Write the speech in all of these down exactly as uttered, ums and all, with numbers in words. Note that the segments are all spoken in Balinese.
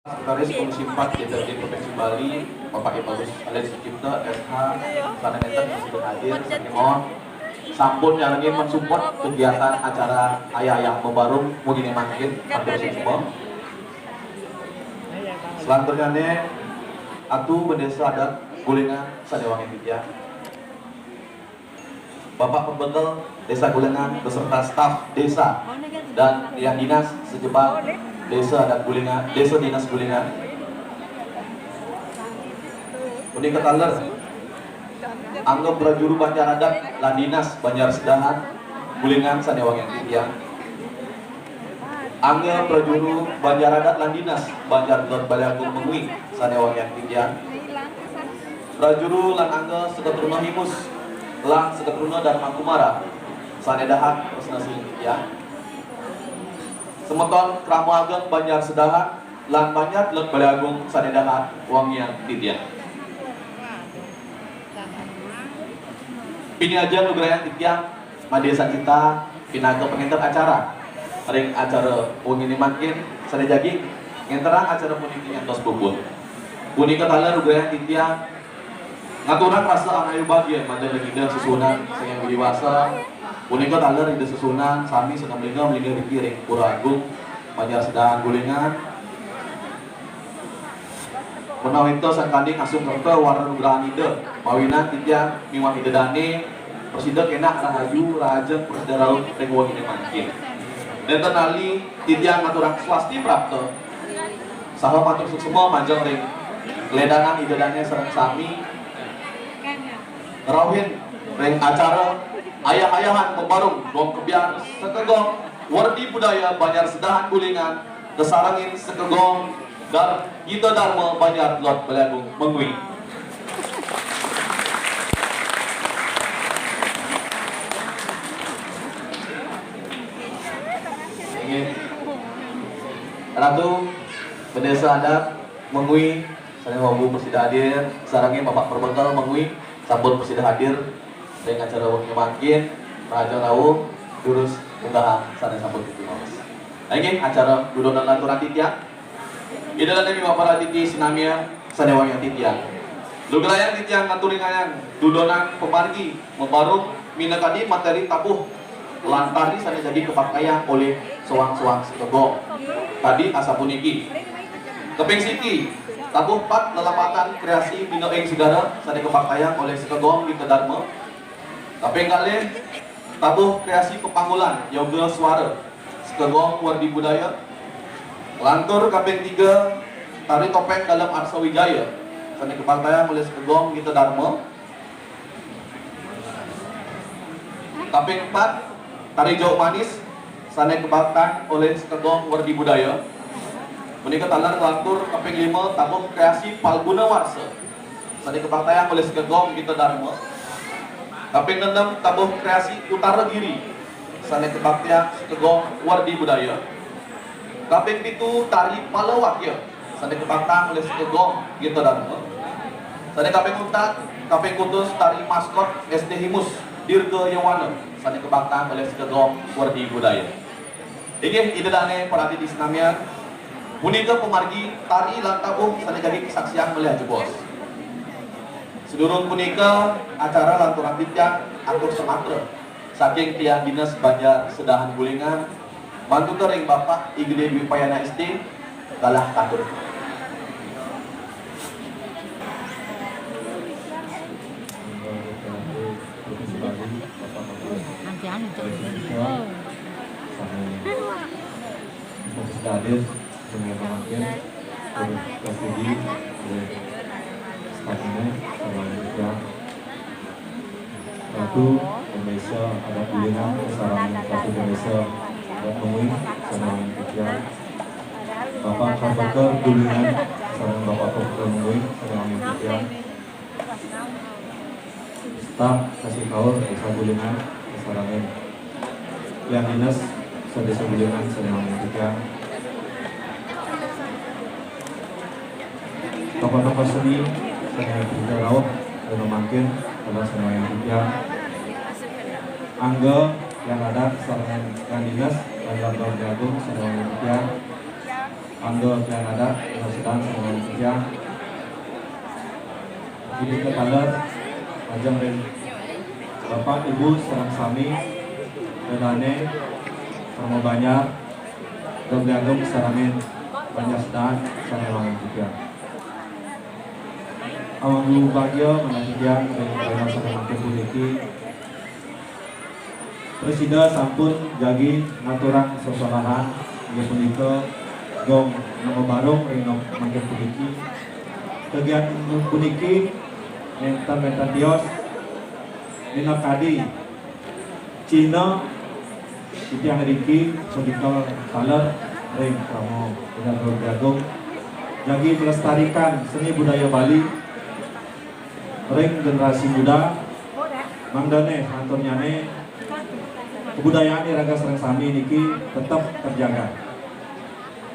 Sekretaris Komisi empat D P R D Provinsi Bali, Bapak Ignatius Alit Sucipto, S H, sané nénten sida hadir, sané mohon sampun nyarengin mensupport kegiatan acara Ayah-ayah Membarung wenginé mangkin, matur suksma. Selanjutnya, Atu Bendesa Adat Gulingan sané wangian titiang. Bapak Perbekel Desa Gulingan beserta staf desa dan yang dinas sejebak Desa Adat Gulingan, Desa Dinas Gulingan. Punika taler angga prajuru Banjar Adat lan Dinas Banjar Sedahan Gulingan sané wangian titiang. Angga prajuru Banjar Adat lan Dinas Banjar Gelod Balé Agung Mengwi sané wangian titiang. Prajuru lan angga Seketruna Himus lan Seketruna Dharma Kumara sané dahat tresna sihin titiang. Semeton Krama Ageng Banjar Sedahan lan Banjar Gelod Balé Agung sané dahat wangian titiang. Pini ajeng lugrayang titiang madé sacita pinaka pangénter acara ring acara wenginé mangkin, sané jagi ngénterang acara puniki ngantos puput. Punika taler lugrayang titiang ngaturang rasa anayu bagia madeng ring Ida Sesuhunan Sang Hyang Widhi Wasa. Punika taler Ida Sesuhunan sami sané malingga-malingga riki ring Pura Agung Banjar Sedahan Gulingan. Ménawi ento sangkaning asung kerta wara nugrahan Ida, mawinan titiang miwah Ida dané prasida kénak rahayu, rahajeng prasida rauh ring wenginé mangkin. Nénten lali titiang ngaturang swasti prapta saha matur suksma majeng ring kaledangan Ida dané sareng sami ngrauhin ring acara ayah-ayahan membarung gong kebyar Sekegong Werdi Budaya Banjar Sedahan Gulingan kasarengin Sekegong Dar Gita Darma Banjar Gelod Balé Agung Mengwi. Inggih. Ratu Bendesa Adat Mengwi, sané wau prasida hadir, sarengin Bapak Perbekel Mengwi, sampun prasida hadir ring acara wengi mangkin, rahajeng rauh, durus unggahang sané sampun titiang maos. Inggih, acara dudonan lanturang titiang. Ida dané miwah para atiti sinamian sané wangiang titiang. Lugrayang titiang ngaturang dudonan pamargi membarung minakadi materi tabuh lan tari sané jagi kapaktayang olih soang-soang Sekegong. Kadi asapuniki. Kaping siki, tabuh pat lelapatan kreasi bina ing segara sané kapaktayang olih Sekegong Gita Darma. Kaping kalih, tabuh kreasi pepanggulan yoga suara Sekegong Werdi Budaya. Lantur kaping tiga, tari topeng dalem Arsa Wijaya sané kapaktayang olih Sekegong Gita Darma. Kaping empat, tari jauk manis sané kapaktayang olih Sekegong Werdi Budaya. Punika taler lantur kaping lima, tabuh kreasi Palguna Warsa sané kapaktayang olih Sekegong Gita Darma. Kaping enem, tabuh kreasi Utara Giri sané kapaktayang Sekegong Werdi Budaya. Kaping pitu, tari Palawakya sané kapaktayang olih Sekegong Gita Darma. Sané kaping untat, kaping kutus, tari maskot S D Himus Dirga Yowana sané kapaktayang olih Sekegong Werdi Budaya. Inggih, Ida dané para atiti sinamian, punika pamargi tari lan tabuh sané jagi kasaksian malih ajebos. Sadurung punika, acara lanturang titiang atur samatra saking tiang Dinas Banjar Sedahan Gulingan, mantuka ring Bapak I Gedé Dwi Payana S D, galah katut. Provinsi Bali, Bapak Menteri. Nanti anu, Cok. Indonesia, sané wau prasida hadir, sané mangkin, terus kasih di, oleh stafnya, sama juga. Ratu Indonesia Adat Gulingan, kasarengin Ratu Indonesia Adat Mengwi, sama juga. Bapak Perbekel Gulingan, sama Bapak Perbekel Mengwi, sama juga. Staf kasih kaur, Desa Gulingan, kasarengin tiang Dinas, Desa Gulingan, sané wangiang titiang. Tokoh-tokoh seni, sané prasida rauh, ring mangkin, dados sané wangiang titiang. Angga, tiang adat, sareng tiang Dinas, Banjar Gelod Balé Agung, sané wangiang titiang. Angga pian adat, sedang sama titiang. Ini kataler, majeng ring Bapak Ibu sareng sami, Ida Dane, Parama Banjar, Dong Agung sareng Banjar Sedang, sareng titiang. Amargi bagia manah titiang ring rahina sané mangkin puniki. Presida sampun jagi ngaturang sesolahan, inggih punika gong nama barung ring mangkin puniki. Kegiatan puniki nénten-nénten tios minakadi cihna titiang ngriki punika taler ring krama Ida Dong Agung jagi melestarikan seni budaya Bali ring generasi muda, mangdané anturnyané kebudayaan iraga sareng sami niki tetep terjaga.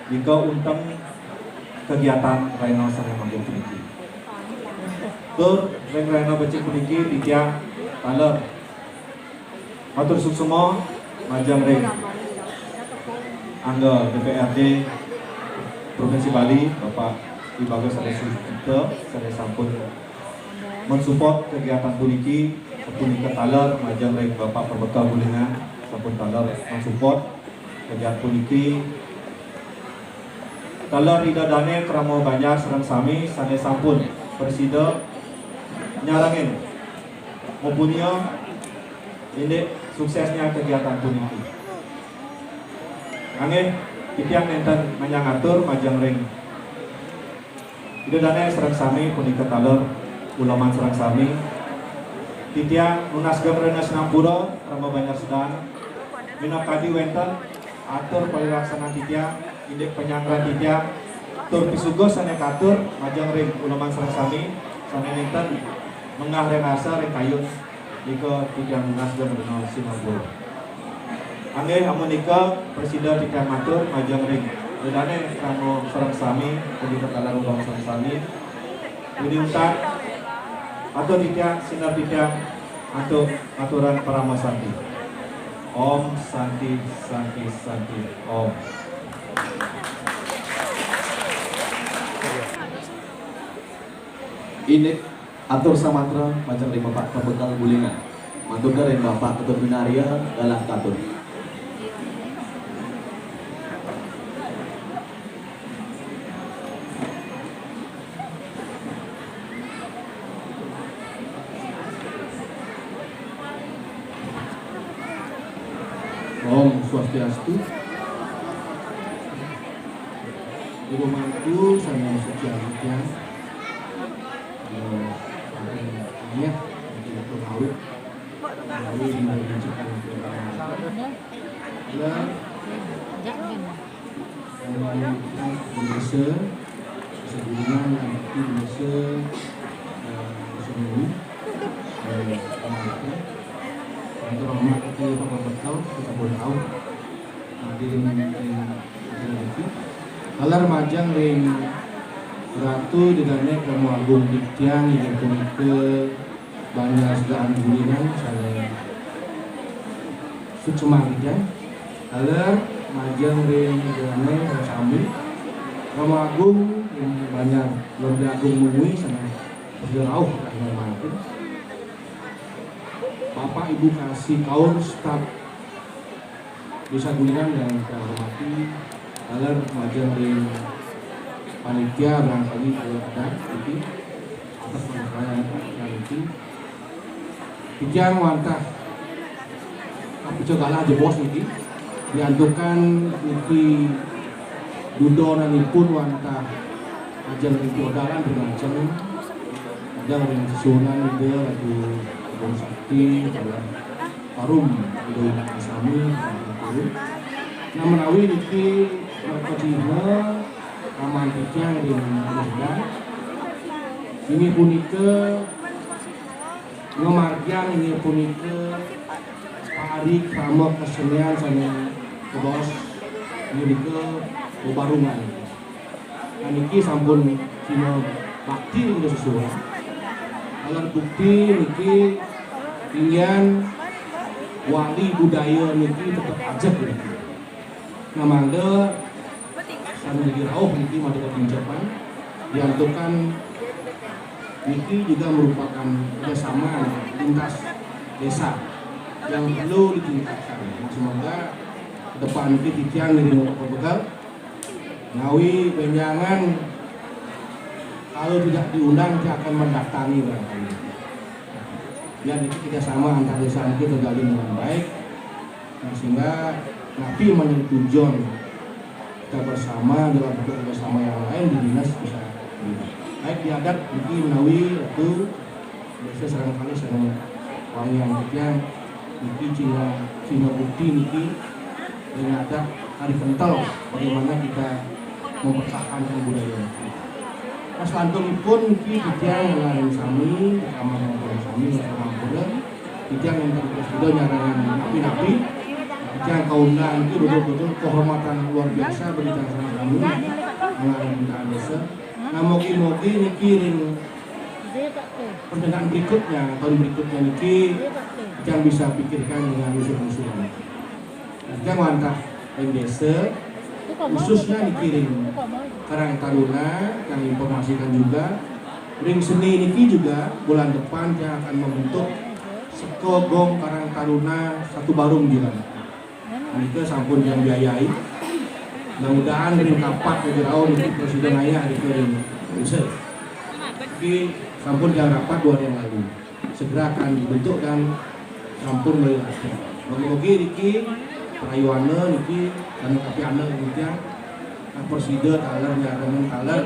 Nika unteng kegiatan rahina sané mangkin puniki. Tur ring rahina becik puniki titiang taler matur suksma majeng ring Angga D P R D Provinsi Bali, Bapak I Bagus Ade Sucipto, sané sampun mensupport kegiatan puniki, punika taler majeng ring Bapak Perbekel Gulingan, sampun taler mensupport kegiatan puniki. Taler Ida Dane Krama Banjar sareng sami sané sampun prasida nyarengin, mupunia indik suksesnya kegiatan puniki. Nggih, titiang nénten manyang atur majeng ring Ida Dane sareng sami punika taler uleman sareng sami. Titiang nunas geng rena sinampura, Krama Banjar Sedang. Minakadi wénten atur parilaksana titiang, indik panyanggra titiang, tur pisugus sané katur majeng ring uleman sareng sami, sané nénten menggah ring rasa ring kayun, nika titiang nunas geng rena sinampura. Nggih, amun nika prasida titiang matur majeng ring Ida Dane Krama sareng sami, punika taler uleman sareng sami. Widi untat, atur titiang, sineb titiang, antuk aturan parama santi. Om Santi, Santi, Santi, Om. Indik atur samatra majeng ring Bapak Perbekel Gulingan. Mantuka ring Bapak Ketut Winarya, galah katur. Om Swastiastu. Ibu mantu sané suci alit ya. Eh, sampun banyak, sampun pengawit. Pengawit di dalam menciptakan program. Halo. Desa, Desa Gulingan, Desa, eh, Desa Mulu, eh, Kantor Amat itu Bapak Bekal, kita boleh tahu. Hadirin, eh, acara niki. Taler majeng ring Ratu Ida Dane Krama Agung titiang inggih punika Banjar Sedang Gulingan sané suksma titiang. Taler majeng ring Ida Dane sareng sami. Krama Agung ring Banjar Lembé Agung Mungwi sané prasida rauh ring rahina mangkin. Bapak Ibu kasih kaum staf Desa Gulingan yang saya hormati, taler majeng ring panitia barangkali kalau ada, niki, atas nama saya, niki. Titiang wantah kapica galah jebos niki, diantukan niki dudonanipun wantah majeng ring piodalan ring ajeng, majeng ring sesuhunan Ida Ratu Agung Sakti, taler Parum, Ida Ibu sami, Parum. Nah, menawi niki mereka cihna paman titiang ring Ida Sedang. Inggih punika ngamargiang inggih punika parikrama kesenian sané kabaos inggih punika bebarungan. Nah, niki sampun sinebakti ring sesuhunan. Taler bukti niki inggihan wali budaya niki tetep ajeg niki. Nah, mangda Jadi rauh niki matur katincepan, diantukan niki juga merupakan kerjasama lintas desa yang perlu ditingkatkan. Semoga ke depan niki titiang dari Bapak Begal, nawi benjangan kalau tidak diundang, dia akan mendatangi barangkali. Ya, niki kerjasama antar desa niki terjalin dengan baik. Nah, sehingga napi menjadi tujuan kita bersama dalam bentuk kerjasama yang lain di dinas bisa terlibat. Baik di adat niki menawi itu biasa serangkali sareng wangian titiang niki cina, cina bukti niki dengan adat hari kental bagaimana kita mempertahankan budaya niki. Nah, selantungipun niki titiang ngareng sami, kamar sami, kamar titiang yang terus sudah nyarangan napi-napi. Titiang kaundang niki betul-betul kehormatan luar biasa bagi titiang sareng sami ngareng desa. Nah, mogi-mogi niki ring pertengahan berikutnya, tahun berikutnya niki titiang bisa pikirkan dengan usul-usul. Titiang wantah ring desa, khususnya niki ring Karang Taruna, yang informasikan juga ring seni niki juga bulan depan yang akan membentuk Seko Gong Karang Taruna Satu Barung juga. Nika sampun yang biayai. Mudah-mudahan ring kapat ke jero niki presiden ayah nika ring desa. Jadi sampun yang rapat dua hari yang lalu. Segera akan dibentuk dan sampun mulai latihan. Mogi-mogi niki perayuana niki dan kapiana niki, nah, presida taler nyarangan taler,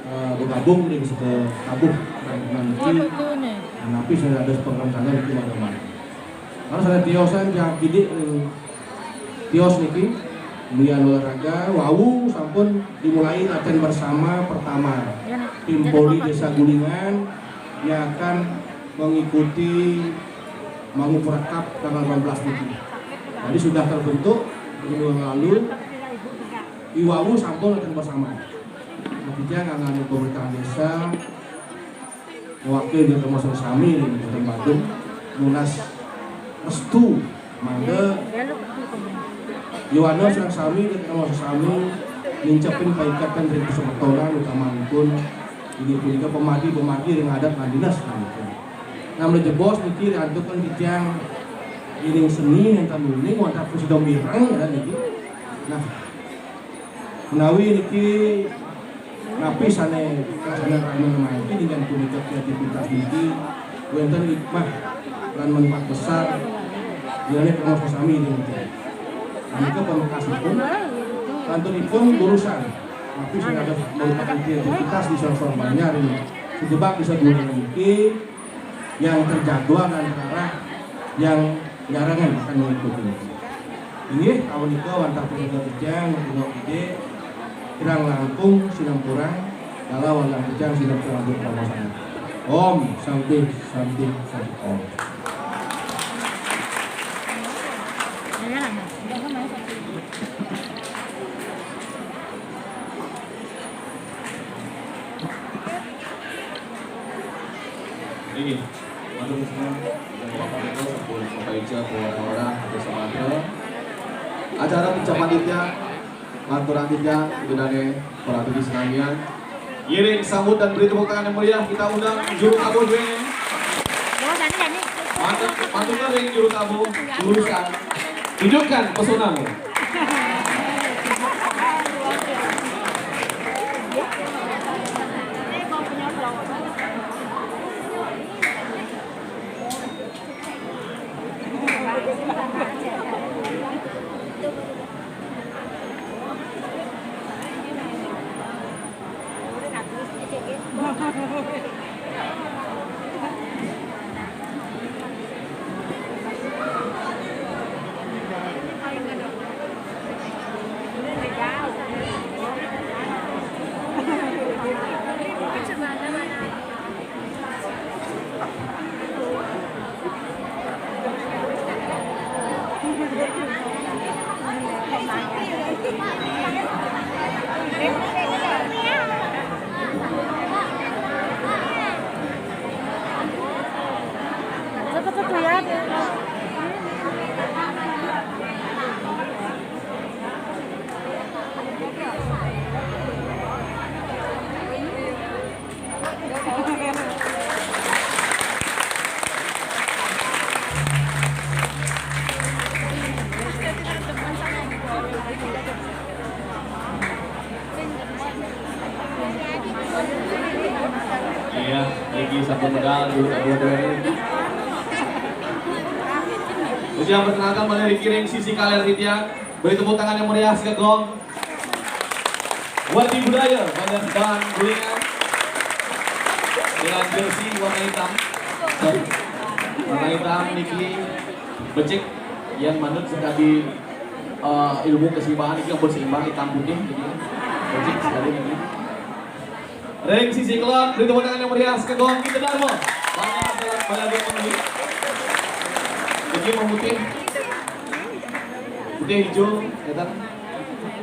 eh, bergabung ring seka tabuh rangkuman niki. Nah, napi sane dados program sane niki mangda-mangda. Lalu sane tiosan tiang kidik ring tios niki, Bulan Olahraga, wau sampun dimulai latihan bersama pertama tim voli Desa Gulingan yang akan mengikuti Mangu Cup tanggal delapan belas niki. Jadi sudah terbentuk minggu yang lalu, i wau sampun latihan bersama. Nah, titiang ngangge pemerintahan desa, mewakili dari termasuk sami ring Kabupaten Badung, nunas restu mangda Yowana sareng sami, kita termasuk sami, nincapin paikatan ring persemetonan, utamanipun inggih punika pamadi-pamadi ring adat lan dinas, nah, niki. Nah, mula jebos niki riantukan titiang iring seni nenten uning wantah prasida mireng, ya, niki. Nah, menawi niki napi sane kasanan rahinan mangkin inggih punika kreativitas niki wenten hikmah lan manfaat besar, bilane kangmas sami niki. Punika pamekasipun, lanturipun urusan napi sane dados merupakan kreativitas di Sorong Banjar ini. Sejebak bisa dua niki, yang terjadwal dan terarah, yang nyarangan akan mengikuti. Inggih, awanika wantah punika titiang, punika ide, kirang langkung, sinampurang, kala wantah titiang, sinampurang, untuk pamasan. Om Santi, Santi, Santi, Om. Inggih, matur nuwun, Bapak Ibu, sampun Bapak Ica, Bapak Lurah, Bapak Samantha. Acara pincap panditya, lanturang titiang, Ida dane, para hadirin sekalian. Ngiring sambut dan beri tepuk tangan yang meriah, kita undang juru tabuh duene. Mantuk, mantuk ring juru tabuh, urusan. Tunjukkan pesona. Iya, Niki sampun medal dulu, dulu, dulu. Ujian perkenalkan, boleh dikiring sisi kaler titiang. Beri tepuk tangan yang meriah sekagong. Wati Budaya, Bagas Band Kuliah. Dengan jersey warna hitam. Warna hitam niki becik, yang manut sekali, eh, ilmu keseimbangan, ini ampun seimbang, hitam putih, jadi becik sekali niki. Ring sisi kelon, beri tepuk tangan yang meriah sekagong kita, Darmo. Banyak sekali, banyak yang menunggu. Ini mau putih. Putih hijau, ya kan?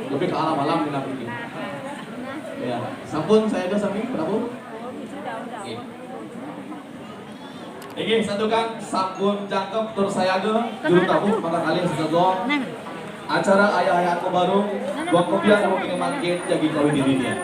Lebih ke alam-alam kita putih. Ya, sampun saya ada sami, Prabu. Oke. Inggih, santukan sampun jangkep tur sayaga juru tabuh, mangda kalih sekagong. Acara Ayah-Ayah Aku Barung, Gong Kebian, Rukin Mangkin, jagi kawin dirinya.